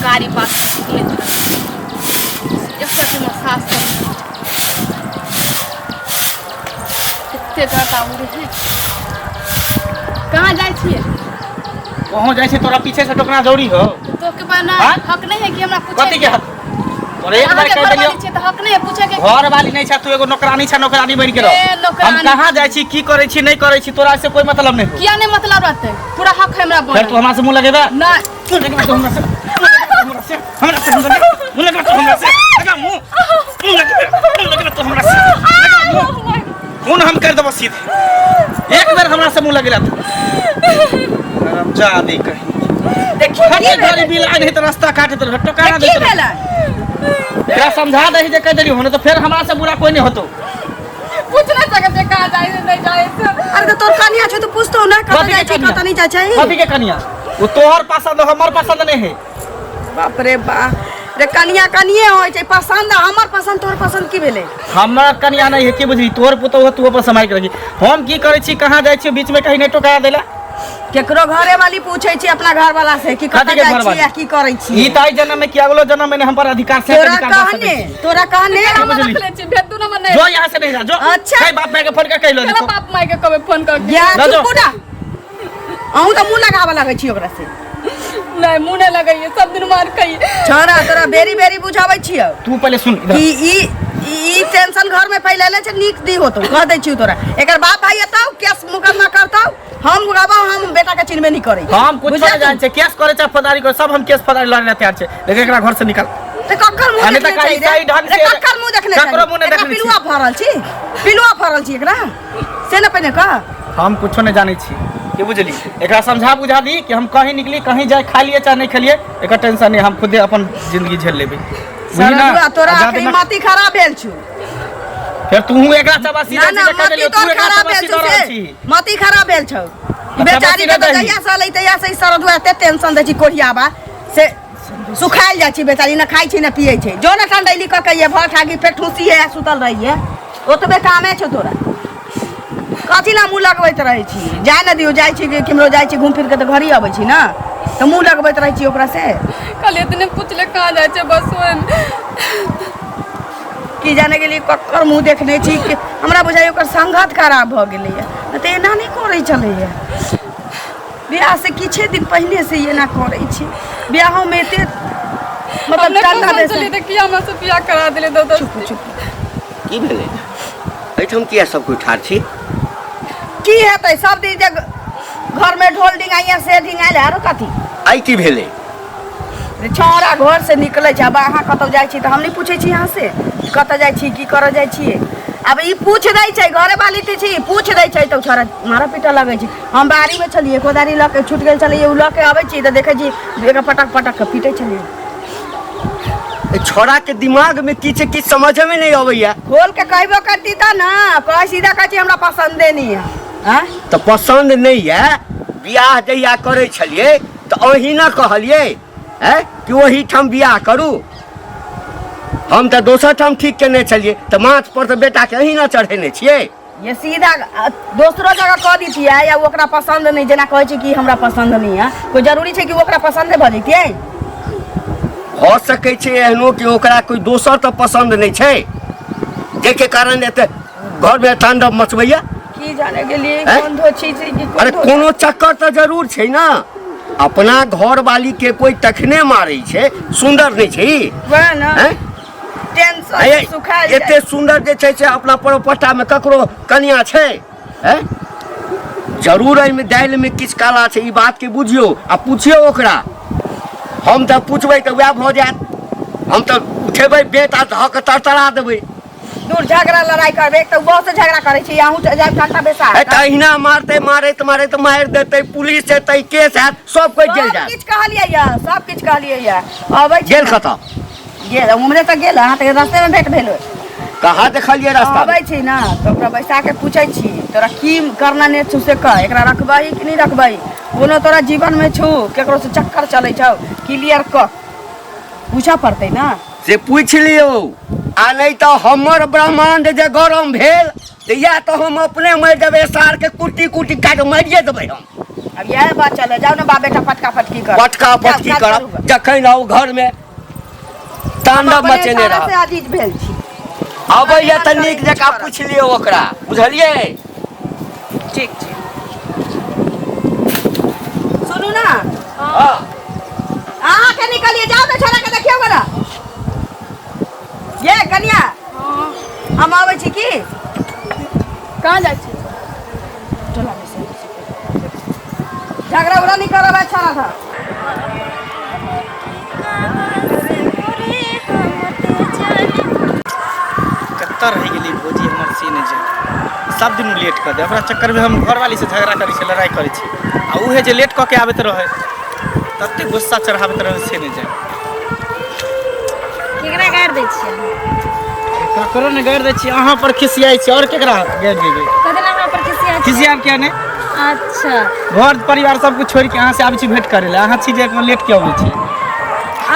गाड़ी पास सुनैत रहै। एकटा हमर सास सब कते गर्दा उड़ै है। कहाँ जाइ छियै? कहाँ जाइ छै? तोरा पीछे से टोकना जरूरी हो? तो के बना हाँ? हक नहीं है कि हमरा पूछे। कथी के हक तोरे? एक बार अहाँके कह घरवाली देलियौ। छियै तऽ हक नहीं है पूछे के। घर वाली नहीं छै, तू एगो नौकरानी छै, नौकरानी बनि के रह। ए, नौकरानी। हम कहाँ जाइ छी, की करै छी, नहीं करै छी, तोरा से कोई मतलब नहीं हो। किया नहीं मतलब रहते? पूरा हक है हमरा फिर बोले। तू हमरा से मुंह लगेबे? नहीं। मुंह लगेबे तू हमरा से? हमरा से, हमरा से मुंह लगेबे? मुंह लगेबे तू हमरा से? लगा मुंह, मुंह लगेबे, मुंह लगेबे तू हमरा से? लगा मुंह, खून हम कर देबो सीधे। एक बेर हमरा से मुंह लगेला तू हरामजादी कहीं। देखी हटे की गाड़ी भेलै? बिला नहीं तो रास्ता काट देल, टोकारा की देत। भेलै? एकरा समझा दही जे कह देली हो, नहीं तो फिर हमरा से बुरा कोई नहीं होतो। पूछ नहीं सकते जे कहाँ जाइ छै, नहीं जाइ छै। अरे तऽ तोर कनिया छौ तऽ पूछतो ना कतऽ कथी जाइ के छी, कनिया? कतऽ नहीं जाइ छै। कथी के कनिया? वो तोहर पसंद हमर पसंद नहीं है। बाप रे बा रे, कनिया कनिये होइ छै। पसंद हमर पसंद तोहर पसंद की भेलै? हमर कनिया नहीं है की बुझली? तोहर पुतोह हो, तू अपन समाय के रखी। हम की करै छी, कहाँ जाइ छी, बीच में कहीं नहीं टोका देला। केकरो घरे वाली पूछै छी अपना घर वाला से कि कतऽ कथी के जाइ छी घरवाली? आ की करै छी? ई ताई जन्म में कि अगलो जन्म में हम पर अधिकार से तोरा अधिकार दऽ सकै कहने छी। तोरा कहने हम बुझली। रख ले छी, भेज दू नंबर नहीं। जो यहाँ से नहीं जा जो। अच्छा। कहीं बाप माय के फोन कर कहि लो। केना बाप माय के कहबै फोन कर के? या ना जो। चुप ना, अहूँ तऽ मुँह लगाबऽ लगै छी ओकरा से। नहीं, मुंह नहीं लगैए, सब दिन मार खाइए। छोरा, तोरा बेरी बेरी बुझाबै छियौ तू पहले सुन इधर। कि ई ई टेंशन घर में फैलेले छै, नीक दी होतौ, कह दै छियौ तोरा। एकर बाप भाई एतौ, केस मुकदमा करतौ, हम गाबा हम बेटा के चिन्हबे नहीं करै। हम कुछ बुझलियै नहीं जान छै, केस करे चाहे फौजदारी करे, सब हम केस फौजदारी लड़े तैयार छै, लेकिन एकरा घर से निकाल। ते ककर मुंह आ नहि देखने तऽ कही छै रे? सही ढंग रे से- ककर मुंह देखने ककरो मुंह नहि एकरा देखने छी। पिलुआ फरल छी, पिलुआ फरल छी एकरा से ने पहिने कह। हम कुछो नहीं जानै छी की बुझली? एकरा समझा बुझा दी कि हम कहीं निकली, कहीं जाए, खा लिए चाहे नहीं खेलिए, एकर टेंशन नहीं, हम खुदे अपन जिंदगी झेल लेबै, बुझली ना? सरदुआ, तोरा आ जादे अखनी ना- मति खराब भेल छु। फेर तू एकरा चबासी ना ना, दै छी जे कह मति देलियौ, तू तोर एकरा खराब भेल चबासी छौ दऽ रहल से छी। मति खराब भेल छौ। बेचारी के तऽ दही। जहिया से अलै तहिया से ई सरदुआ एते टेंशन दै छी, कोढ़ियाबा से सुखायल जाइ छै बेचारी, ने खाइ छै ने पियै छै। जो ने ठंडैली कऽ के ये भर ठाकी फेर ठूसी है, सुतल रहिए, ओतबे कामे छौ तोरा। कथी ला मुँह लगबैत रहै छी? जाय ने दियौ। जाइ छी केम्हरो जाइ छी घूम फिर के तऽ घरे अबै छी ने, तऽ मुँह लगबैत रहै छी ओकरा से। कल इतने पूछले कहाँ जाइ छै, बस ओहिमे। की जाने गेलियै ककर मुँह देखने छी कि हमरा बुझाइए ओकर संगत खराब भऽ गेलैए, नहि तऽ एना नहि करै छलैए। बियाह से किछे दिन पहिने से एना करै छै। बियाहोमे एते मतलब हमने चंदा पसंद बेसन छलियै तऽ किया हमरा से बियाह करा देले दादा? चुप चुप। की भेलै? एहिठाम किया सब कोइ ठाढ़ छी? की हेतै, सब दिन जे घरमे ढोल डिंगाइया से डिंगाइल, आरो कथी? आइ की भेलै? रे छौड़ा घर से निकलै छै। आब अहाँ कतौ जाइ छी तऽ हम नहि पूछै छी अहाँ से कतऽ जाइ छी, की करऽ जाइ छियै? आब ई पूछ दै छै, घरे वाली तऽ छी, पूछ दै छै तऽ छौड़ा मारऽ पीटऽ लगै छै। हम बाड़ीमे छलियै, कोदारी लऽ के छुटि गेल छलियै, ओ लऽ के अबै छी तऽ देखै छी एकर पटक पटक के पीटै छलियै। ए छौड़ा के दिमाग में की छै, किछु समझ में नहीं अबैया। खोल के कहबो करती तऽ ने कहै, सीधा कहै छी हमरा पसन्दे नहि है। आँय? तऽ पसन्द नहि यऽ, बियाह जहिया करै छलियै तऽ अहीं ने कहलियै हैं कि ओहिठाम बियाह करू। हम तऽ दोसर ठाम ठीक केने छलियै, तऽ माथ पर तऽ बेटाके अहीं ने चढ़ेने छियै। ये सीधा दोसरो जगह कह दितियै या ओकरा पसन्द नहि, जेना कहै छै कि हमरा पसन्द नहि है, कोइ जरूरी छै कि ओकरा पसन्दे भऽ जैतियै? भऽ सकै छै एहनो कि ओकरा कोइ दोसर तऽ पसन्द नहि छै, जाहिके कारण एते घरमे तांडव मचबैया। की जाने गेलियै। हैं? कोन धोछी छै कि कोन अरे धोछी? कोनो चक्कर तऽ जरूर छै ने। अपना घरवाली के कोइ तखने मारै छै, सुन्दर नहि छै ई? वएह ने। हैं? टेंशन अये, सुखायल एते जाइ। सुन्दर जे छै से अपना परोपट्टामे ककरो कनिया छै? हैं? जरूर एहिमे दालिमे किछु काला छै, ई बातके बुझियौ आ पुछियौ ओकरा। हम तऽ पुछबै तऽ वएह भऽ जायत, हम तऽ उठेबै बेत आ धऽ कऽ तरतरा देबै। दूर झगड़ा लड़ाई करबे तऽ बहुत से झगड़ा करै छी, अहूँ जायब ठंडा बेसा। ए, तऽ अहिना मारते मारैत मारैत मारि देतै, पुलिस एतै, केस हैत, सब कोइ जेल सब जायत। किछु कहलियै या, सब किछु कहलियै या, अबै छी गेल ने। कतऽ गेल उम्हरे तऽ गेल, अहाँ तऽ रास्ते में भेंट भेल। कहाँ देखलियै रास्ता? अबै छी ने तऽ ओकरा बैसा के पूछै छी, तोरा की करना ने छौ से कह, एकरा रखबही कि नहि रखबही? कोनो तोरा जीवन में छौ, केकरो से चक्कर चलै छौ? क्लियर कह, पूछऽ पड़तै ने। से पूछि लियौ, आ नहि तऽ हमर ब्रह्मांड जे गरम भेल तऽ या तऽ हम अपने मरि देबै, सारके कुट्टी कुट्टी काटि मारिए देबै हम। अब इएह बात चले जाओ ना बाप बेटा पटका पटकी कर पटका पटकी जाओ, काज करब करू। जखन रहू घर में तांडव मचेने से रह अजीज भेल छी अबैया तऽ नीक जकाँ पूछि लियौ ओकरा बुझलियै ठीक छै सुनू ना हँ अहाँ के निकलिए जाओ ना छोड़ा के देखियो गोरा ये कनिया हम आबै छी की कहाँ जाइ छी टोला में से झगड़ा उगड़ा नहीं करब अच्छा ना था कतऽ रहि गेली भौजी हमर से नहि जानि सब दिन लेट कऽ दे ओकरा चक्करमे हम घरवालीसँ झगड़ा करै छी लड़ाइ करै छी आ उहे जे लेट कऽ के आबैत रहै तते गुस्सा चढ़ाबैत रहै से नहि जानि केकरा गारि दै छियै ककरो नहि गारि दै छी अहाँ पर खिसियाइ छी आओर केकरा गारि देबै कथी लए हमरा पर खिसियाइ छियै? खिसियाब किया नहि अच्छा घर परिवार सब कुछ छोड़ि के अहाँ से आबै छी भेंट करै लए अहाँ छी जे लेट के अबै छी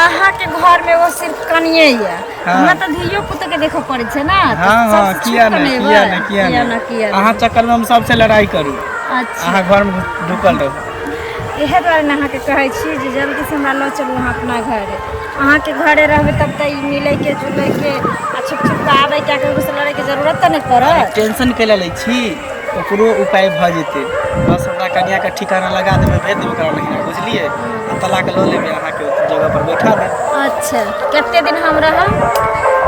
अहाँके घर में एगो सिर्फ कनिए यऽ हाँ। हमरा तऽ धियो पुतो के देखऽ पड़ै छै ने तऽ हाँ हाँ सबसँ किया छूट नहि ने किया एबै। नहि किया किया नहि ने किया ने। अहाँ चक्करमे हम सबसे लड़ाई करू अच्छा अहाँ घरमे ढुकल रहू इएह दुआरे ने अहाँके कहै छी जे जल्दीसँ हमरा लऽ चलू अहाँ अपना घरे अहाँके घरे रहबै तब तऽ ई मिलैके जुलैके आ छुप छुप कऽ आबैके आ ककरोसँ लड़ैके जरूरत तऽ नहि पड़त टेंशन कैला लै छी ओकरो उपाय भऽ जेतै बस हमरा कनियाके ठिकाना लगा देबै भेज देबै ओकरा नहिरा बुझलियै आ तलाक लऽ लेबै अहाँके जगह पर बैठा देब अच्छा कते दिन हम रहब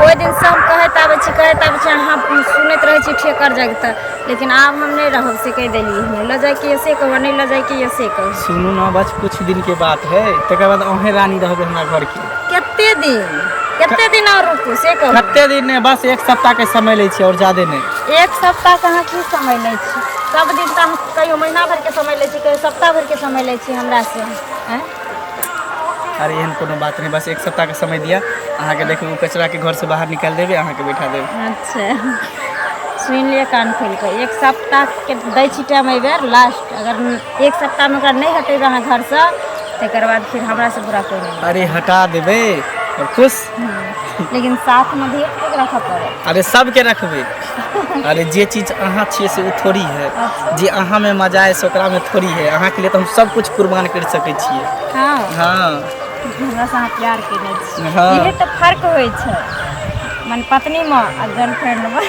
ओहि दिनसँ हम कहैत आबै छी कहैत आबै छी अहाँ सुनैत रहै छी ठेकर जगतऽ लेकिन आब हम नहि रहब से कहि देलियै हँ लऽ जाइके यऽ से कहू नहि लऽ जाइके यऽ से कहू सुनू ने बस कुछ दिन के बात है तकर बाद अहें रानी रहबै हमरा घर के कते दिन कते दिन और रुकू से कहू कते दिन नहि बस एक सप्ताह के समय लै छी और ज्यादे नहि एक सप्ताह के अहाँ की समय लै छी सब दिन तऽ अहाँ कहियो महीना भरिके समय लै छी कहियो सप्ताह भरिके समय लै छी हमरासँ आँय अरे एहन कोनो बात नहि बस एक सप्ताह के समय दिअ अहाँके देखू ओ कचरा के घर से बाहर निकालि देबै अहाँके बैठा देबै अच्छा सुनि लिअ कान खोलि कऽ एक सप्ताहके दै छी टाइम एहिबेर लास्ट अगर एक सप्ताहमे ओकरा नहि हटेबै अहाँ घरसँ तकर बाद फिर हमरासँ बुरा कोइ नहि अरे हटा देबै और खुश लेकिन साथमे धियो पुतोके राखऽ पड़त अरे सबके रखबै अरे जे चीज अहाँ छियै से ओ थोड़ी है जे अहाँमे मजा है से ओकरामे थोड़ी है अहाँके लिए तऽ हम सब कुछ कुर्बान करि सकै छियै हँ हँ हमरासँ अहाँ प्यार केने छी हँ। इहे तऽ फर्क होइ छै मने पत्नीमे आ गर्लफ्रेंडमे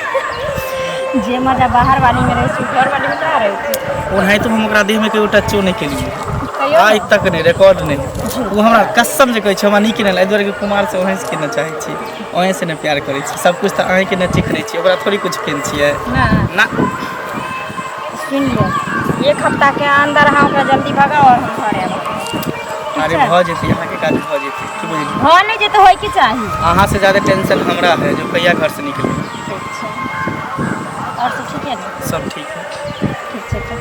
जे मजा बाहर वालीमे रहै छै घर वालीमे कहाँ रहै छै ओनाहितो हम ओकरा देहमे कहियो टचो नहि केलियै कहियो आइ तक नहि रिकॉर्ड नहि ओ हमरा कसम जे कहै छै हमरा नीक नहि लागै एहि दुआरे कि कुमार से ओहेँ से केने चाहै छी ओहेँ से नहि प्यार करै छी सब कुछ तऽ अहीँके ने चिखने छी ओकरा थोड़ी कुछ केने छियै ना ना सुनि लिअ एक हफ्ताके अन्दर अहाँ ओकरा जल्दी भगाउ आओर हम घर आयब ठीक अरे छै भऽ जेतै अहाँके काज भऽ जेतै की बुझलियै भऽ नहि जेतै होइके चाही अहाँ से ज्यादा टेंशन हमरा है जो कहिया घर से निकले ठीक छै आओर सब ठीक है ने सब ठीक है ठीक छै तऽ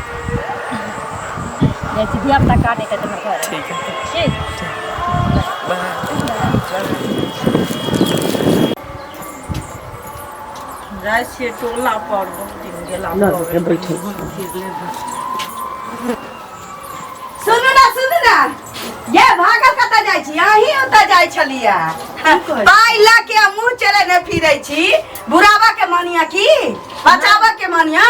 जाइ छी धिया पुता कानै तऽ हमर घर ठीक है ठीक जाइ छियै टोला पर बहुत दिन गेला सुनू ना सुनू ना ये भागल कतऽ जाइ छी अहीं ओतऽ जाइ छलियै पाइ लऽ के आ मुँह चले ने फिरै छी बुढ़ाबा के मानिया की बचाबऽ के मानिया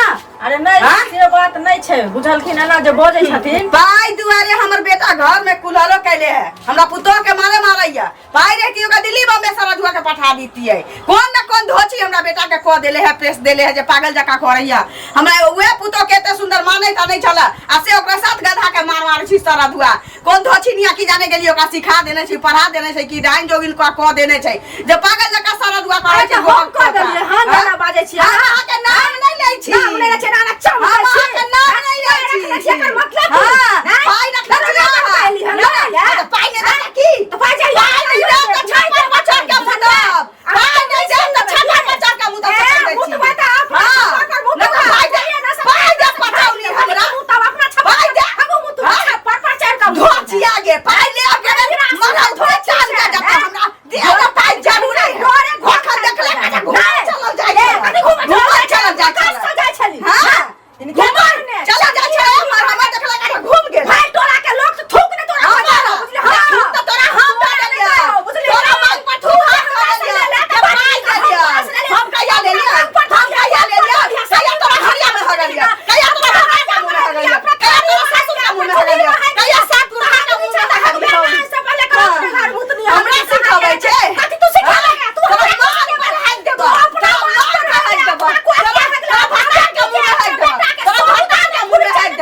अरे नहि हाँ? से बात नहि छै बुझलखिन एना जे बजै छथिन पाइ दुआरे हमर बेटा घर में कुल्हलो कैले है हमरा पुतोह के मारे मारैया पाइ रहती ओकरा दिल्ली बम्बे सरजुआ के पठा दितियै कोन न कोन धोची हमरा बेटा के कऽ देले है प्रेस देले है जे पागल जकाँ करैया हमरा उहे पुतोह के एते सुंदर मानै त नहि छल आ से ओकरा साथ गधा के मार मार छी सरजुआ कोन धोची निया की जाने गेलियै ओकरा सिखा देने छी पढ़ा देने छै कि डाइन जोगिन कऽ कऽ देने छै जे पागल जकाँ सरजुआ करै छै अच्छा, हम कऽ देलियै, हम हाँ? एना बाजै छी, हम अहाँके नाम नहि लै छी नाम नहि लै छी, एना एना चमकै हम छी। अहाँके नाम नहि लै छी रखने छी, एकर मतलब की? हाँ, नहि? पाइ रखने छी नहि, अहाँ। पाइ लिहऽ, नहि, नहि, नहि, पाइ नहि देता की? तऽ पाइ चाहिए, पाइ नहि देब तऽ छप्पर पर चढ़ि कऽ मुतब। पाइ नहि देब तऽ छप्पर पर चढ़ि कऽ मुतब, से ए, कहि दै छी। मुतबै तऽ अपना हाँ, छप्पर पर मुतबै। नहि तऽ पाइ दे, पाइ दे पटौनी हमरा। मुतब, अपना छप्पर पाइ दे। हमहूँ मुतबै, हाँ? छप्पर पर चढ़ि कऽ मुतबै। धोचिया गे, पाइ ले आके मरल थोड़े चाल के जब हमरा दिया ना पाइ जरूर है। घोखा देखले के जे घुमऽ चलल जाइ ए, छलै। कथी घुमऽ घुमऽ चलल जाइ काज छलै। सजाइ छली हाँ? घुमऽ ने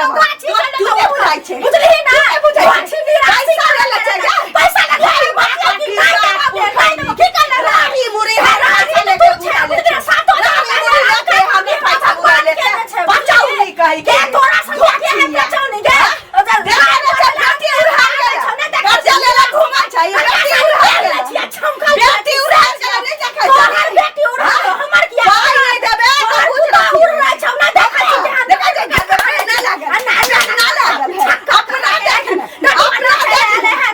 देबो गाछी तू चल तू नहि बुझाइ छै बुझलिही ना तू नहि बुझाइ छै गाछी निराशी पैसा ले ले छै गे। पैसा ले ले मतलब कि नहीं देबो नहीं देबो की करले राही मुरी है राही पैसा तू लेके छै उड़ा ले बुझलिही सातो राही मुरी लेके हमने पैसा उड़ा ले बचाउ नहीं कही के तोरा संग के है बचाउ नहीं गे देखा ने छै बेटी उड़ा गेल कर्जा ले ले घुमा छै बेटी उड़ा गेल बेटी उड़ा गेल नहीं देखै छै तोहर बेटी उड़ा हमर किया पाइ नहि देबे तऽ तोहर बुझ पुतोह उड़ रहल छौ ना देखै छी देखै छै ना लागल ना लागल अपना देख अपना देख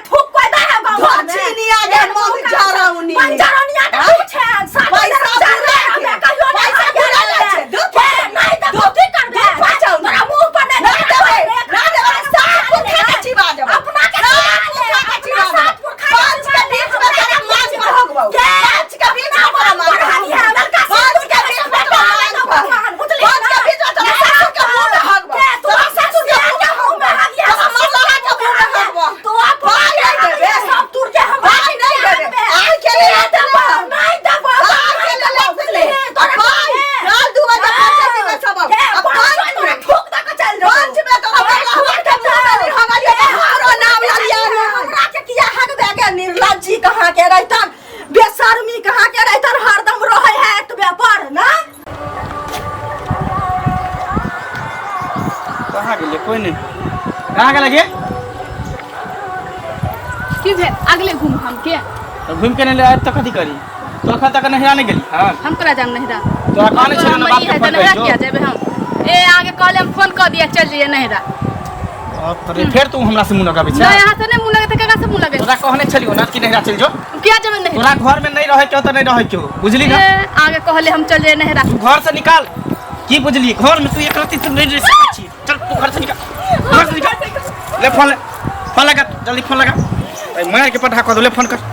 थूक कोई दे है गाँव में। धोछिनिया गे मन जरौनी। मन जरौनिया तऽ तू छै सात पैसा हजार पुरा हमे कहियो नहि पैसा पुरा लै छै। दू के नहि देबौ की करबे दू पचाउ। तोरा मुँह पर नहि नहि देबै नहि देबै सात पुरखा के चिबा देबै अपना के सात पुरखा के चिबा अपना सात देबै पुरखा के पाँच के बीच में तोरा मांग पर हगबौ के? पाँच के बीच में तोरा मांग पर बढ़ानी है, लड़का से पाँच के बीच में तोरा मांग पर भगवान, बुझलिही पाँच के ना? बीच में तोरा ससुर के मुँह में हगबौ के? तोरा ससुर के मुँह में हगबौ। तोरा मरलाहा के मुँह में हगबौ तो आप पाइ नहि देबै सब तुर के हम पाइ नहि देबै आइ के लेल देबै नहीं देबौ आइ के लेल बुझलिही पाइ काल 2 बजे पंचायती में सब के आ पाँच तोरा ठोक दऽ के चलि जेबौ। पंच में तोरा मरलाहा के मुँह में नहि हगलियै तऽ हमरो नाम ललियै हमरा के किया हगबे गे निर्लज्जी कहाँ के रहितन बेशर्मी कहाँ के रहितन हरदम रहै है एतबे पर ना कहाँ गेलै कोइ नहि कहाँ गेलै गे की भेल अगले घूम हम के तऽ घुमि के नहि आयब तऽ कथी करी तो एखन तक नहिरा नहि गेली हँ हम तोरा जान नहिरा तोरा कहने छलियौ ने बापके है फोन तऽ नहिरा करि किया जेबै हम ए आगे कहले हम फोन कऽ दिया चल जइए नहिरा बाप रे फेर तू हमरा से मुँह लगाबै छै नहि अहाँ से नहि मुँह लगे तऽ केकरा से मुँह लगे तोरा कहने छलियौ ना कि नहिरा चलि जो किया जेबै नहिरा तोरा घर में नहीं रहे के तऽ नहीं रहे के बुझली ना ए आगे कहले हम चल जइए नहिरा तू घर से निकाल की बुझली घर में तू एक रत्ती तू नहीं रह सकै छी चल तू घर से निकाल घर से निकाल ले फोन ले फोन लगा जल्दी फोन लगा ए मार के पठा कऽ दो ले फोन कर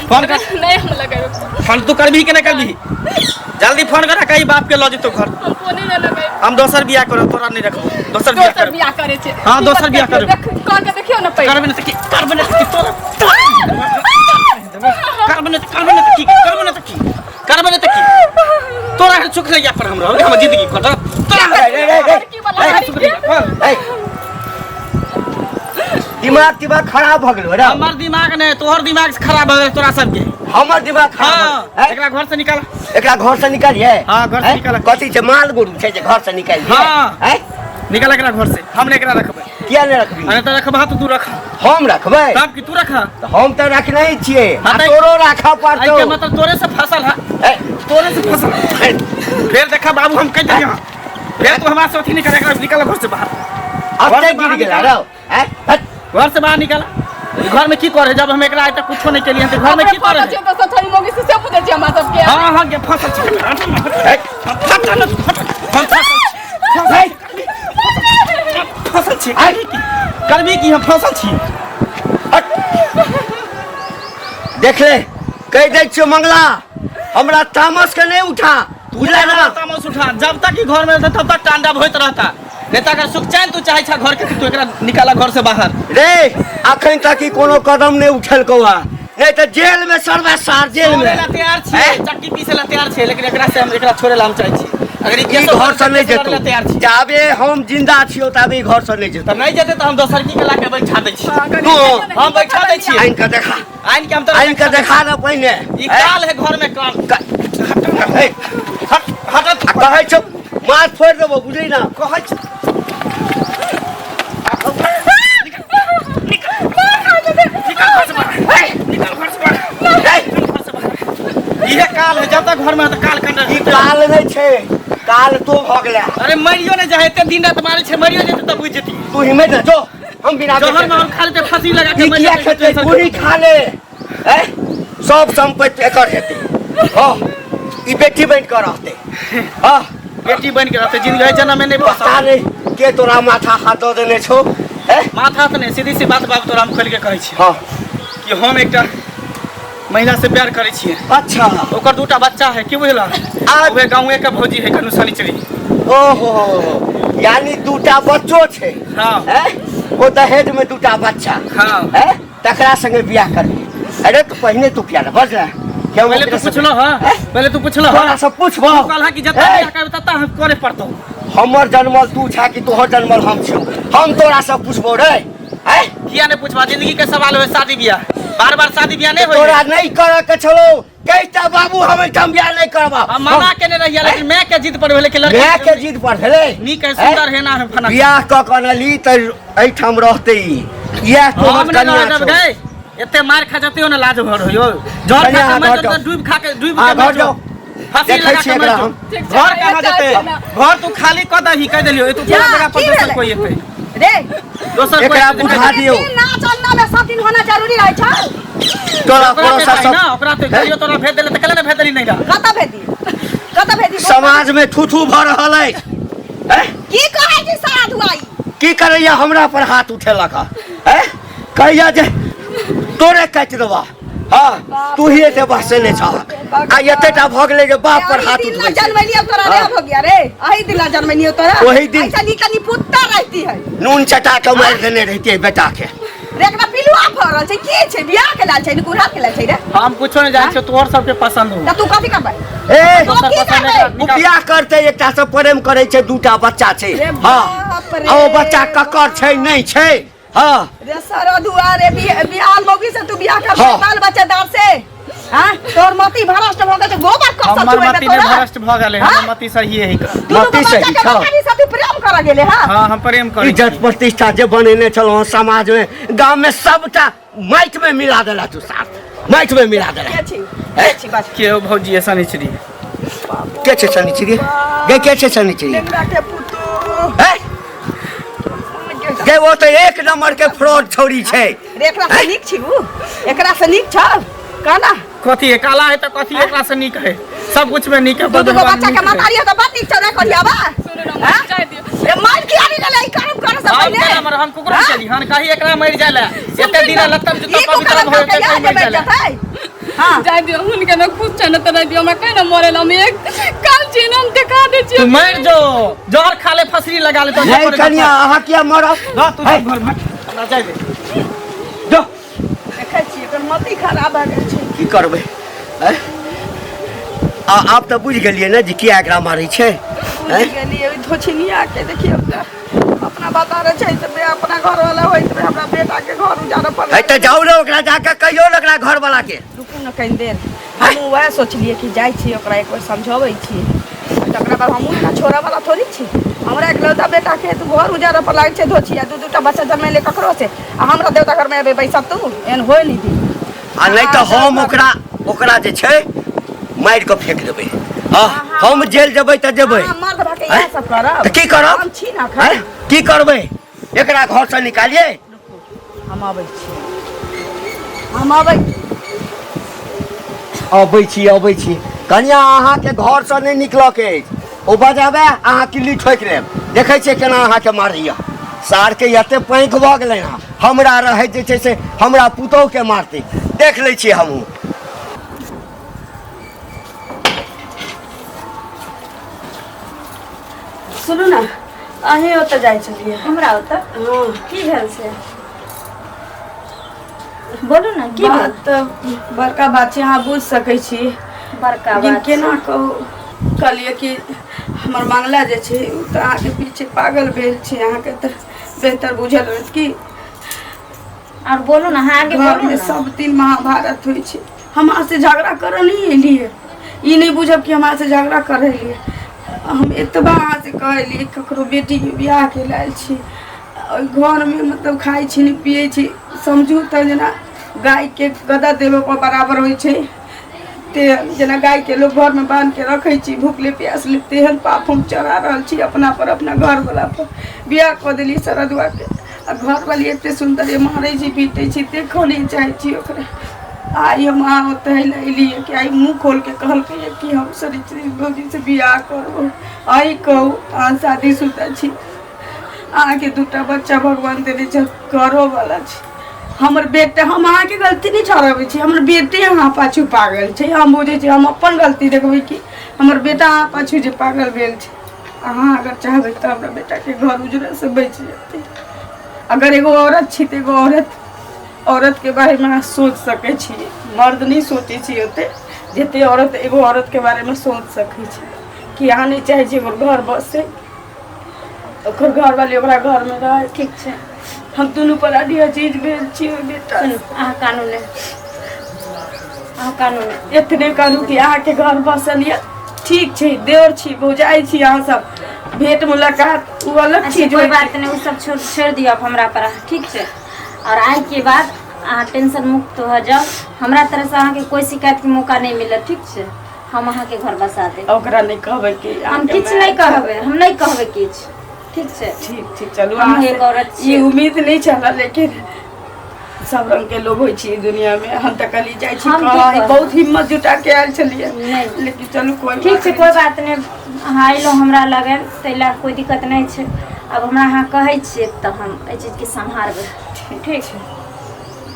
फोन कर नहि हम लगेबै फोन तू करबही कि नहीं करबही जल्दी फोन कर कहीं बाप के लऽ जेतौ घर हम फोने नहि लगेबै हम दोसर बियाह करब तोरा नहीं रखबो दोसर बियाह दोसर करब बियाह करे छै हाँ, दोसर बियाह करबै। कह के देखियौ ने पहिले करबे नहीं तऽ की करबे नहीं तऽ की तोरा करबे नहीं तऽ करबे नहीं तऽ की करबे नहीं तऽ की करबे नहीं तऽ की तोरा हर सुख नहीं पर हम रहब हमर जिंदगी कटत तोरा रे, रे, रे, रे। की वाला हर सुख नहीं पर ए, दिमाग तिमाग खराब भऽ गेलो रे हमर दिमाग नहीं तोहर दिमाग खराब भऽ गेल तोरा सबके हमर दिमाग खराब हाँ भऽ गेल। एकरा घर से निकाल एकरा घर से निकालिए हाँ, घर से हैं? निकाल। कथी छै माल गोरु छै जे घर से निकालि हाँ। हैं? निकाल एकरा घर से हम नहीं एकरा रखबै किया नहि रखबी अरे तो रखबा तो तू रख हम रखबै तब की तू रख तऽ हम तऽ रखने छियै हाँ, आ तऽ- तोरो राखऽ पड़तौ के मतलब तोरे से फसल है ए, तोरे से फसल फिर देखा बाबू हम कह दिया फिर तू हमारा से अथी नहीं करेगा निकल घर से बाहर घर अते से गिर बाहर गेला निकाल। रौ हैं? हट। घर से बाहर निकाल घर में की करे जब हम एकरा आइ तक कुछो नहीं केलिए तो घर में की करे छै तऽ सठरी मोगी से से पूछै छी हमरा सबके हाँ हाँ के फसल छै हट। हट हट हट हम फसल हे, फसल छी करबी की करबी की हम फसल छी हट। देख ले कहि दै छियौ मंगला हमरा तामस के नहि उठा बुझले ना तामस उठा जब तक ई घर में रहता तब तक तांडव होइत रहता नहीं तो अगर सुख चैन तू चाहे छा घर के तो तू एकरा निकाला घर से बाहर रे अखन तक ई कोनो कदम नहि उठेलकौ हा नहीं तऽ जेल में सरवा सार जेल छोड़े ला में तैयार छी हैं? चक्की पीसे ला तैयार छी लेकिन एकरा से हम एकरा छोड़े ला हम चाहे छी अगर ई ई केसो घर से नहीं लड़े ला जेतौ तैयार छी जाबे हम जिंदा छियौ ताबे ई घर से नहीं तऽ जेतौ नहीं जेतै तऽ हम दोसर की के ला के बैठा दै छी तू हम बैठा दै छी आनि कऽ देखा आनि के हम तोरा आनि कऽ देखा ना पहिने ई काल है घर में काल हे, हट हट आ कहै छौ माथ फोड़ि देबौ बुझली ना कहै छी निकल घर से बाहर निकल घर से बाहर हे, निकल घर से बाहर इहे काल है जब तक घर में है तऽ काल कंडर ई काल नहि छै काल तो भऽ गेलै अरे मरियो नहि जाए एते दिन रात मारै छै मरियो जेतै तऽ बुझि जेती तू हिम्मत ना जो हम बिना जहर माहौल खा लेते फांसी लगा के ई मर किया जेतै, खेतै टेंशन तू ही खा ले हैं सब संपत्ति एकर हेतै हँ ई बेटी बनि कऽ रहतै हँ बेटी बनि के रहतै जिंदगी है जन्म में नहीं पता फंसा नहि के तोरा माथा हाथ दऽ देने छौ हैं माथा तऽ नहि सीधी सी बात बाबू तोरा हम खोलि के कहै छी हँ कि हम एकटा महिला से प्यार करै छियै अच्छा ओकर दूटा बच्चा है की बुझला आ उहे गाँवे के भौजी है कनु शनिचरी ओहो यानी दूटा बच्चो छै हाँ हैं ओ दहेज में दूटा बच्चा हाँ हैं तकरा संगे बियाह करबी अरे तू पहिने तू किया ने बजला कि हम पहले तू ओकरा से- पूछलो हां पहले तू पूछलो तोरा से पूछबो तू कहला कि जत्ता ए, बियाह करबे तत्ता हम करे पड़तो हमर जनमल तू छा कि तोहर जनमल हम छियौ हम तोरा से पूछबो रे हैं किया नहीं पूछबा जिंदगी के सवाल होए शादी बियाह बार बार शादी बियाह नहीं होए तोरा नहीं करे के छलो कहता बाबू हम एहिठाम बियाह नहीं करबा हम मना केने रहिया लेकिन मैं के जिद पर भेले कि लड़की माय के जिद पर भेलै नीक है सुंदर है ना है फना बियाह कऽ कऽ अनली तऽ एहिठाम रहतै ई इएह हम तोहर नहीं कनिया रहब छौ गए एते मार खा जते हो ना लाज भर होयो जर कनिया, खा के मर घर जाओ जाओ। डूब खा के डूब आ, के घर मर जाओ जाओ। फांसी देखै लगा छियै के मर एकरा जाओ हम। घर कहाँ जेतै घर तू खाली कऽ दही कह देलियो ए तू जा, तोरा जगह पर की दोसर भेलै? कोई एतै रे दोसर कोई एकरा एतै। बुझा दियौ दिन नाच अन्ना में सब दिन होना जरूरी रहै छै तोरा ओकरा पड़ोसा के सब ना ओकरा तो कहियो तोरा भेज देले त कले ना भेज देली नहीं रहा कतऽ भेजी कतऽ भेजी समाज में थू थू भऽ रहल अछि हैं? की कहै छी सारा धुआई की करैया हमरा पर हाथ उठेलक हँ हैं? कहैया जे तोरे काटि देबा हँ तू ही एते बहसेने छह आ एतेटा भऽ गेलै जे बाप पर हाथ दिन उठबै छै जनमलियो तोरा रे हाँ। हो गया रे अही दिन ला जनमलियो तोरा ओही दिन। ऐसा नी कनी पुत्ता रहती है नून चटा के मारि देने रहितियै बेटा के रे एकरा पिलुआ फरल छै की छै बियाह के लाल छै ने गुढ़ा के लाल छै रे हम कुछो नहीं जानै छियो तोहर सबके पसंद हो त तू कथी करबै ए तू की पसंद करबै है। ओ बियाह करतै एकटा से प्रेम करै छै दूटा बच्चा छै रे हँ बाप रे आ ओ बच्चा ककर छै नहि छै हँ रे सरदुआ रे बिहाल मौगी से तू बियाह कर हाँ। बाल बच्चेदार से हाँ तोर मति भ्रष्ट भ गेल छै गोबर कसल हमर छुएबे मति नहीं तोरा भ्रष्ट भऽ गेलै हाँ? हमर मति सही है तू तो मति बच्चा सही के छौ। मतारी से तू प्रेम कर गेले हाँ हाँ हम प्रेम करै छी। इज्जत प्रतिष्ठा जे बनेने छलहुँ समाज में गाम में सबटा माटि में मिला देला तू साथ माटि में मिला देला के छी के छी बस के हो भौजी ऐसा नहीं छड़ी के छै शनिचरी गे के छै शनिचरी लेंगड़ा के पुतो हैं? गे ओ तऽ एक नंबर के फ्रॉड छौड़ी छै रे एकरा से नीक छी उ एकरा से नीक छ कहना कथी है काला है तो कथी एकरा से नीक है सब कुछ में नीक है दू दू गो भगवान बच्चा के नीक है। मतारी है तो बड़ नीक छौ रे करियाबा सुनू ना मर जाय दियौ रे मार किया नहीं गेलै ई करम कर से हम पहिले केना मर हम कुकुर चली हन कहीं एकरा मर जाए ला एते दिन लत्तम ई जुत्ता तू पवित्र करम हो करके एते यहाँ मर जे जाए बैठ ला जेतै हाँ जाय दियौ हुनके ने कुछ छै ने तऽ नहि दियौ हमरा कहीं ने मरे ला हम एक काल छी ने हम देखा दै तू छियै मर जो जहर खा ले फसरी लगा ले तो नहीं कनिया अहाँ किया मरब जा तू जा घर भाग हमरा जाय दे जो देखै छियै एकर मति खराब भए गेल छै की करबै हैं? आ आब तऽ बुझि गेलियै ने जे किया एकरा मारै छै बुझि हैं? गेलियै ओहि धोछिनिया के देखियौ तऽ अपना बता रहे छै तऽ अपना घर वाला होइत रहे हमरा बेटा के घर उजाड़ऽ पड़लै है तऽ जाउ ने ओकरा जाके कहियौ ने ओकरा घरवाला के रुकू ने कनि देर हमहूँ वएह सोचलियै कि जाइ छी ओकरा एक बेर समझबै छी तकरा बाद हमहूँ एना छोड़ऽवला थोड़ी छी हमरा एकलौता बेटाके तऽ घर उजाड़ऽ पर लागै छै धोछिया दू दूटा बच्चा जन्मेलै ककरो से आ हमरा देवता घरमे एबै बैसब तू एहन होइ नहि दी आ नहि तऽ हम ओकरा ओकरा जे छै मारि कऽ फेंक देबै हँ हम जेल जेबै तऽ जेबै अहाँ मर्द भऽ के इएह सब करब तऽ की करब हम छी ने आँय? एखन की करबै एकरा घरसँ निकालियै हम अबै छी हम अबै छी अबै छी अबै छी कनिया अहाँके घरसँ नहि निकलऽके अछि ओ बजाबै अहाँ किल्ली ठोकि लेब देखै छियै केना अहाँके मारैया सारके एते पैंक भऽ गेलै हँ हमरा रहैत जे छै से हमरा पुतोहुके मारतै देख लै छियै हमहूँ सुनू ने अहीं ओतऽ जाइ छलियै हमरा ओतऽ हँ की भेल से बोलू ने की भेल बात तऽ बड़का बात छै अहाँ बुझि सकै छी बड़का लेकिन बात केना कहू कहलियै कि हमर मांगला जे छै ओ तऽ अहाँके पीछे पागल भेल छै अहाँके तऽ बेहतर बुझल होत कि और बोलू ने अहाँ आगे बोलू घरमे ने सब दिन महाभारत होइ छै हम अहाँसँ झगड़ा करऽ नहि एलियै ई नहि बुझब कि हम अहाँसँ झगड़ा करऽ एलियै हम एतबा अहाँसँ कहऽ एलियै ककरो बेटीके बियाहके लायल छी ओहि घरमे मतलब खाइ छी नहि पियै छी समझू तऽ जेना गायके गदा देबऽ पर बराबर होइ छै तेहन जेना गायके लोक घरमे बान्हिके रखै छी भुखले प्यासले तेहन पाप हम चढ़ा रहल छी अपना पर अपना घरवला पर बियाह कऽ देलियै सरदुआके आ घरवाली एते सुन्दर यऽ मारै छी पीटै छी देखऽ नहि चाहै छी ओकरा आइ हम अहाँ ओतऽ लए एलियै कि आइ मुँह खोलके कहलकै कि हम सरित्री भौजीसँ बियाह करब अहीं कहू अहाँ शादीशुदा छी अहाँके दूटा बच्चा भगवान देने छथि घरोवला छै हमर बेटा हम अहाँके गलती नहि ठहरबै छी हमर बेटे अहाँ पाछू पागल छै हम बुझै छी हम अपन गलती देखबै कि हमर बेटा अहाँ पाछू जे पागल भेल छै अहाँ अगर चाहबै तऽ हमरा बेटाके घर उजड़यसँ बचि जेतै अगर एगो औरत छी तऽ एगो औरत औरतके बारेमे अहाँ सोचि सकै छी मर्द नहि सोचै छी ओते जते औरत एगो औरत के बारे में सोच सकै छै कि अहाँ नहि चाहै छियै ओकर घर बसै, ओकर घरवाली ओकरा घर में रहे। ठीक छै। हम दुनू प्राणी अजीज भेल छी ओहि बेटा। सुनू, अहाँ कानू नहि, अहाँ कानू नहि। एतने कहलहुँ कि अहाँके घर बसल यऽ, ठीक छै, देवर छी, भौजाइ छी, अहाँ सब भेंट मुलाकात ओ अलग अच्छा चीज कोई होइ बात नहीं, वो सब छोड़ छोड़ दियौ अब हमरा पर अहाँ, ठीक छै? और आइ के बाद अहाँ टेंशन मुक्त हो जाओ, हमरा तरफ से अहाँके कोई शिकायत के मौका नहीं मिलत, ठीक छै? हम अहाँके घर बसा देब। ओकरा नहि कहबै कि हम अहाँके किछु माय नहि कहबै, हम नहि कहबै किछु, ठीक छै? ठीक ठीक, चलू। हम अहाँ एक से औरत ई छियै। उम्मीद नहि छल, लेकिन सब रंग के लोग होइ छै ई दुनिया में। हम तऽ कहली जाइ छी हम की कहै, कहब? बहुत हिम्मत जुटा के आयल छलियै। नहि। लेकिन चलू, कोई ठीक बात छै, नहि। कोइ बात नहि। अहाँ अयलहुँ हमरा लग ताहि लए कोइ दिक्कत नहि छै। आब हमरा अहाँ कहै छियै तऽ हम एहि चीजके सम्हारबै। ठीक छै,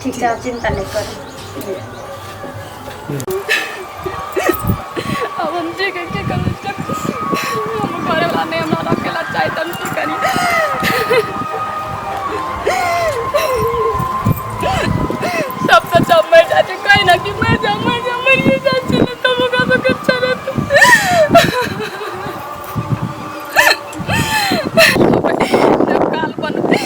ठीक छै, आब चिन्ता नहि करू। अब हम जे के करू, हमर घरेवाला नहि हमरा रखे ला चाहे तऽ हम की करी? सब तऽ सब मरि जाइ छै, कहीं ना कि मरि जा, मरि जा, मरिए जाइ छै ने, तब ओकरा सबके अच्छा रहतै। जब काल बनतै।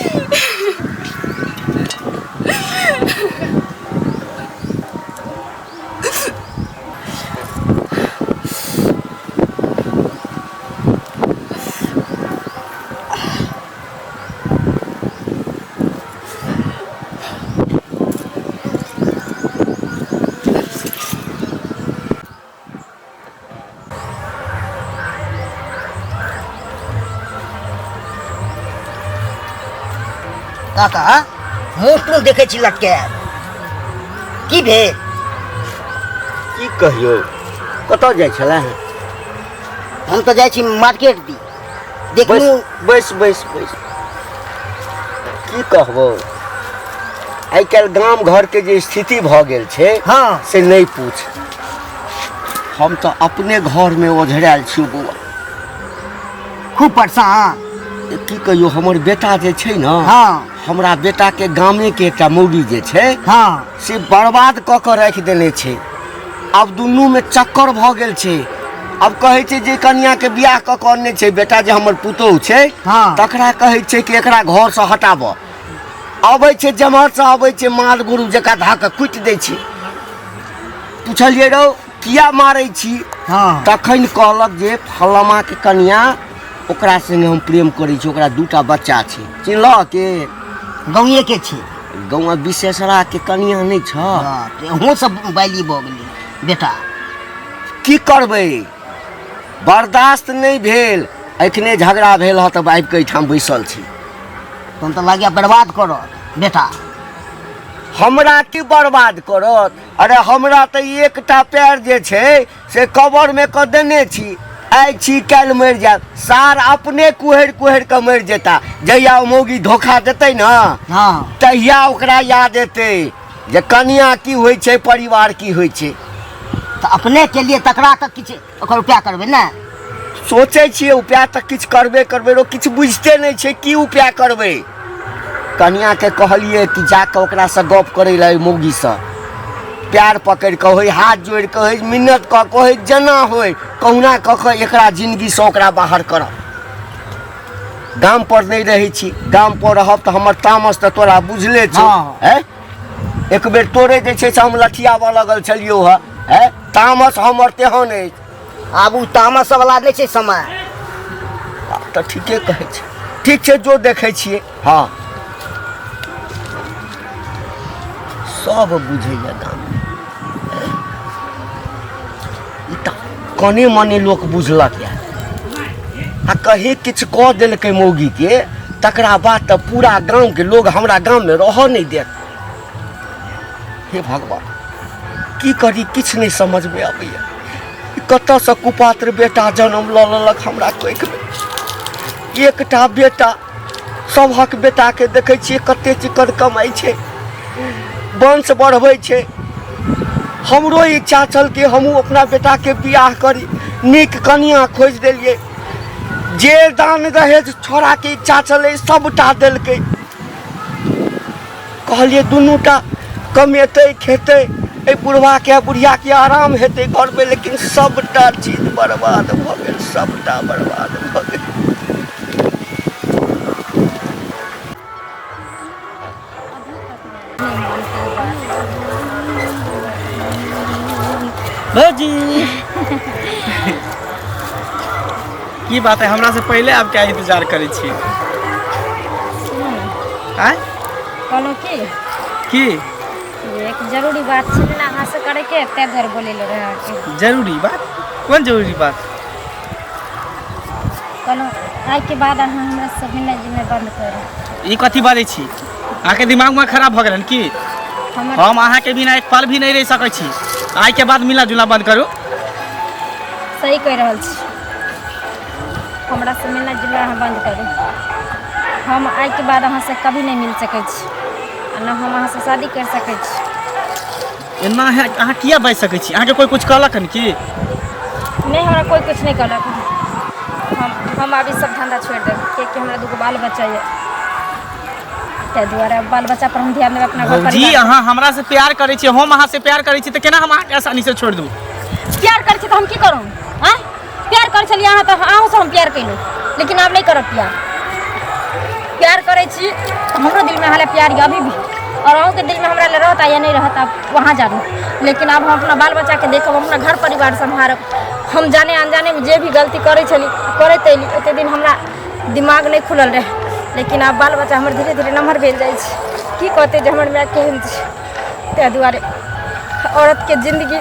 काका, मुँह तुम देखै छी लटकायल, की भेल? की कहियौ, कतऽ जाइ छलै? हम तऽ जाइ छी मार्केट दी देखलू। बैस बैस बैस। की कहबो, आइ काल्हि गाम घरके जे स्थिति भऽ गेल छै से नहि पूछ। हम तऽ अपने घरमे ओझरायल छी बौआ। खूब परेशान? की कहियौ, हमर बेटा जे छै ने, हमरा बेटाके गामेके एकटा मौगी जे छै से बर्बाद कऽ कऽ राखि देने छै। आब दुनूमे चक्कर भऽ गेल छै। आब कहै छै जे कनियाके बियाह कऽ कऽ अनने छै बेटा, जे हमर पुतोहु छै, तकरा कहै छै कि एकरा घरसँ हटाबऽ। अबै छै जेम्हरसँ अबै छै, माल गोरु जकाँ धऽ कऽ कुटि दै छै। पुछलियै, रौ किया मारै छी? तखन कहलक जे फलामाके कनिया, ओकरा संगे हम प्रेम करै छी, ओकरा दूटा बच्चा छै। चिन्हलह के? गाँवे के छै? गाँव विशेषराके कनिया नहि छ? बाप रे, अहूँ सब बाली भऽ गेलै बेटा। की करबै, बर्दाश्त नहि भेल। एखने झगड़ा भेल हँ तऽ आबि कऽ एहिठाम बैसल छी। तहन तऽ लागैया बर्बाद करत बेटा। हमरा की बर्बाद करत? अरे हमरा तऽ एकटा पैर जे छै से कबरमे कऽ देने छी। आइ छी, काल्हि मरि जायब। सार अपने कुहरि कुहरि कऽ मरि जेता। जहिया ओ मौगी धोखा देतै ने, तहिया ओकरा याद एतै जे कनिया की होइ छै, परिवार की होइ छै। तऽ अपने के लिए तकरा तऽ किछु ओकर उपाय करबै ने? सोचै छियै, उपाय तऽ किछु करबे करबै। रो किछु बुझिते नहि छै की उपाय करबै। कनियाके कहलियै कि जाकऽ ओकरासँ गप करै लए, ओहि मौगीसँ प्यार पकड़ि कऽ होइ, हाथ जोड़ि कऽ होइ, मिन्नत कऽ कऽ होइ, जेना होइ, कहुना कऽ कऽ एकरा जिनगीसँ ओकरा बाहर करब। गाम पर नहि रहै छी। गाम पर रहब तऽ हमर तामस तऽ तोरा बुझले छौ। हैं, एक बेर तोरे जे छै से हम लठियाबऽ लगल छलियौ हँ। हैं, तामस हमर तेहन अछि। आब ओ तामस वाला नहि छै समय। तऽ ठीके कहै छै। ठीक छै, जो देखै छियै। हँ, सब बुझैया गाममे। ई तऽ कने मने लोक बुझलक यऽ। आ कहीं किछु कऽ देलकै मौगीके, तकरा बाद तऽ पूरा गामके लोग हमरा गाममे रहऽ नहि देत। हे भगवान, की करी, किछु नहि समझमे अबैया। कतऽसँ कुपात्र बेटा जन्म लऽ लेलक हमरा कोखिमे? एकटा बेटा, सभक बेटाके देखै छियै कते चिकन कमाइ छै, वंश बढ़बै छै। हमरो इच्छा छल कि हमहूँ अपना बेटाके बियाह करी। नीक कनिया खोजि देलियै, जे दान दहेज छोड़ाके इच्छा छलै सबटा देलकै। कहलियै दुनूटा कमेतै खेतै, एहि बुढ़वाके आ बुढ़ियाके आराम हेतै घरमे, लेकिन सबटा चीज बर्बाद भऽ गेल, सबटा बर्बाद भऽ गेल। भौजी, की बात है, हमरा से पहले आप क्या इंतजार करै छी? आय? कहलहुँ की की? एक जरूरी बात छै ने अहाँ से करैके, ताहि दुआरे बोले ले रहे अहाँके। जरूरी बात? कोन जरूरी बात? कहलहुँ आइके बाद अहाँ हमरा से मिलनाइ जुलनाइ बंद करू। ई कथी बाजै छी? अहाँके दिमाग में खराब भऽ गेल हन की? हमर हम अहाँके बिना एक पल भी नहीं रह सकै छी। आइ के बाद मिलना जुलना बंद करू। सही कहि रहल छी, हमरा से मिलना जुलना अहाँ बंद करू। हम आइके बाद अहाँसँ कभी नहि मिल सकै छी आ न हम अहाँसँ शादी करि सकै छी। एना अहाँ किया बाजि सकै छी? अहाँके कोइ कुछ कहलक हन की? नहि, हमरा कोइ कुछ नहि कहलक। हम आब ई सब धंधा छोड़ि देब, कियाकि हमरा दूगो बाल बच्चा यऽ, ताहि दुआरे बाल बच्चा पर हम ध्यान देब, अपना घर भौजी, परिवार। अहाँ हमरा से प्यार करै छी, हम अहाँ से प्यार करै छी, तऽ केना हम अहाँके आसानी से छोड़ि दू? प्यार करै छी तऽ हम की करू? आँय, प्यार करै छलियै अहाँ तऽ अहूँसँ हम प्यार केलहुँ, लेकिन आब नहि करब प्यार। प्यार करै छी तऽ हमरो दिलमे अहाँ लए प्यार यऽ अभी भी, आओर अहूँके दिलमे हमरा लए रहता या नहि रहत आब वहाँ जानू, लेकिन आब हम अपना बाल बच्चाके देखब, अपना घर परिवार सम्हारब। हम जाने अनजानेमे जे भी गलती करै छली करैत अयली, ओतेक दिन हमरा दिमाग नहि खुलल रहै, लेकिन आब बाल बच्चा हमर धीरे धीरे नमहर भेल जाइ छै, की कहतै जे हमर माय केहन छै। ताहि दुआरे औरतके जिन्दगी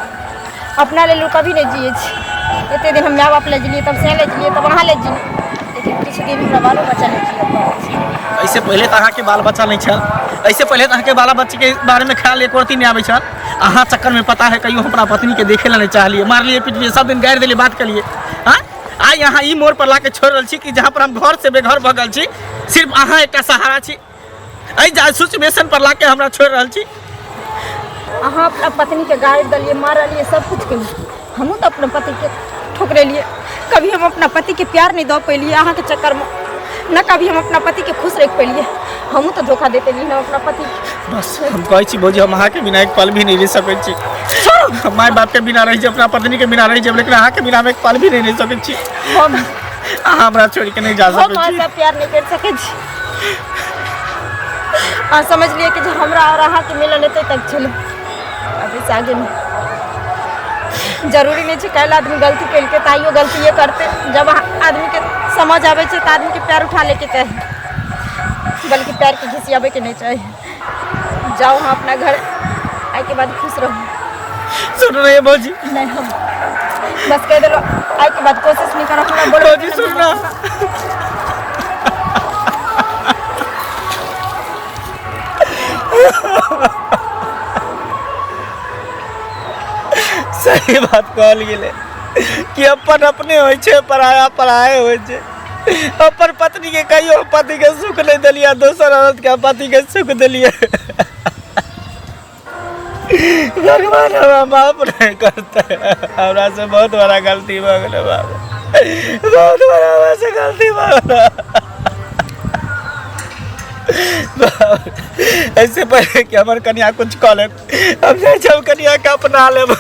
अपना लेल ओ कभी नहि जियै छै। एते दिन हम माय बाप लए जिलियै, तब से लए जिलियै, तब अहाँ लए जिलियै, लेकिन किछु दिन हमरा बालो बच्चा लए जियै पड़ै छै। एहिसँ पहिले तऽ अहाँके बाल बच्चा नहि छल, एहिसँ पहिले तऽ अहाँके बाल बच्चाके बारेमे ख्याल एको रत्ती नहि आबै छल। अहाँ चक्करमे पता है कहियो हम अपना पत्नीके देखै लए नहि चाहलियै, मारलियै पिटलियै, सब दिन गारि देलियै, बात केलियै। आँय, आइ अहाँ ई मोड़ पर लाके छोड़ि रहल छी कि जहाँ पर हम घरसँ बेघर भऽ गेल छी, सिर्फ अहाँ एकटा सहारा छी। एहि सिचुएशन पर लाके हमरा छोड़ि रहल छी। अहाँ अपना पत्नीके गारि देलियै, मारलियै, सब किछु केलियै, हमहूँ तऽ अपना पतिके ठोकरेलियै। कभी हम अपना पतिके प्यार नहि दऽ पेलियै अहाँके चक्करमे, न कभी हम अपना पतिके खुश रखि पेलियै। हमहूँ तऽ धोखा दे देलियै ने अपना पतिके। बस हम कहै छी भौजी, हम अहाँके बिना एक पल भी नहि रहि सकै छी। हम माय बापके बिना रहि जायब, अपना पत्नीके बिना रहि जायब, लेकिन अहाँके बिना हम एक पल भी नहि रहि सकै छी। हम अहाँ हमरा छोड़िके नहि जा हम सकै छी। अहाँसँ प्यार नहि करि सकै छी। अहाँ समझ लिअ कि जे हमरा आओर अहाँके मिलन एतै तक छलै, आब एहिसँ आगे नहि। जरूरी नहि छै काल्हि आदमी गलती केलकै तऽ आइयो गलतिए करतै। जब आदमीके समझ आबै छै तऽ आदमीके पैर उठा लैके चाही, बल्कि पैरके घिसियाबैके नहि चाही। जाउ अहाँ अपना घर, आइके बाद खुश रहू। सुन रहे भौजी? नहि, हम बस कहि देलहुँ, आइके बाद कोशिश नहि करब हमरा बोलबै। भौजी, सुन ना। सही बात कहल गेलै कि अपन अपने होइ छै, पराया पराये होइ छै। अपन पत्नी के कहियो पति के सुख नहि देलियै, दोसर औरत के पति के सुख देलियै। भगवान हमरा माफ नहीं करते, हमरा से बहुत बड़ा गलती भऽ गेलै बाबा, बहुत बड़ा हमरा से गलती भऽ गेलै। ऐसे पहले कि हमर कनिया कुछ कऽ लेत, हम जाइ छी हम कनिया के अपना लेब।